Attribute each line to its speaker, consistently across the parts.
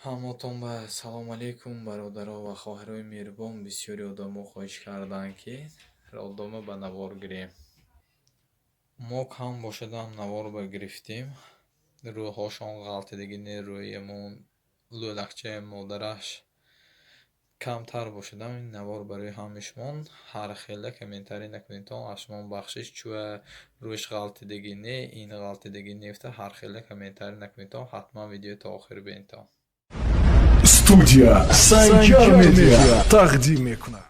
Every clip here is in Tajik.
Speaker 1: Ҳаматон ба салом алейкум, бародаро ва хоҳарои меҳрубон. Бисёри одамо хоҳиш карданд, ки роддома ба навор гирем. Мо кам бошадам навор ба гирифтем. Рӯҳҳошон ғалтидагӣ не, рӯямон лӯлакчаи модараш камтар бошадам ин навор барои ҳамаи шумон. Ҳар хела комментарий накунедтон, аз шумон бахшиш, чӯа рӯяш ғалтидагӣ не, ин ғалтидагӣ не гуфта ҳар хела комментарий накунедтон, ҳатман видео то охир бинедтон.
Speaker 2: Студия Санҷар Медиа тақдим мекунад.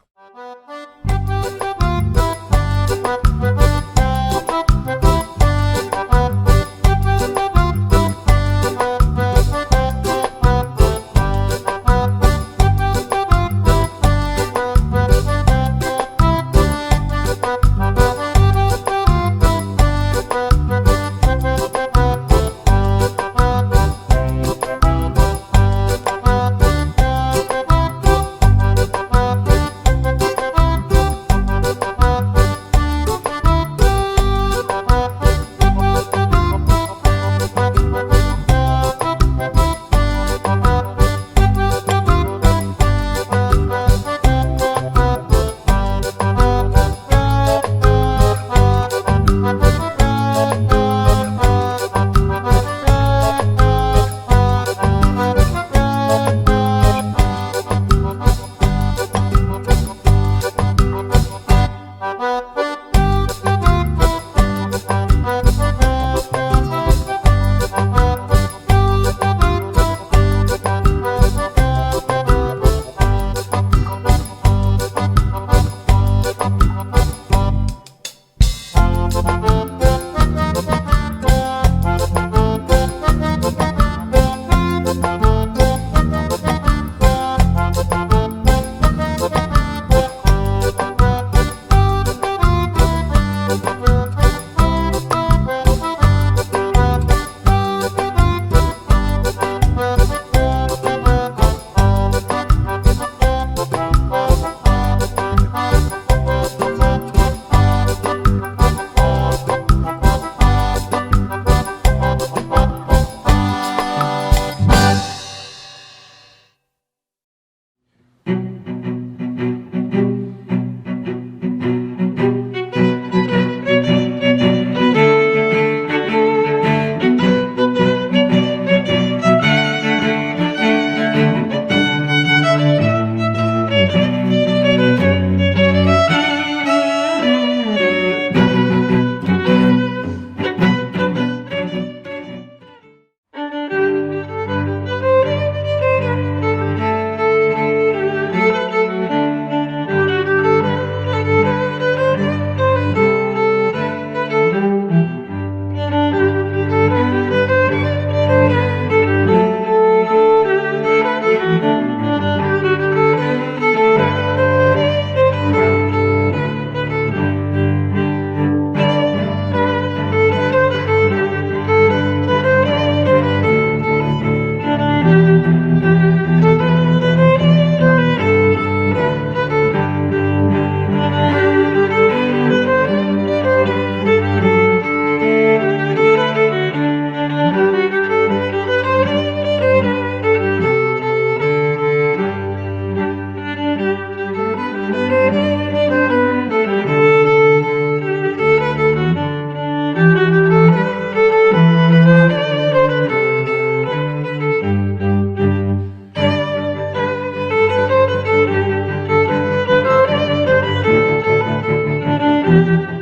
Speaker 3: Thank you.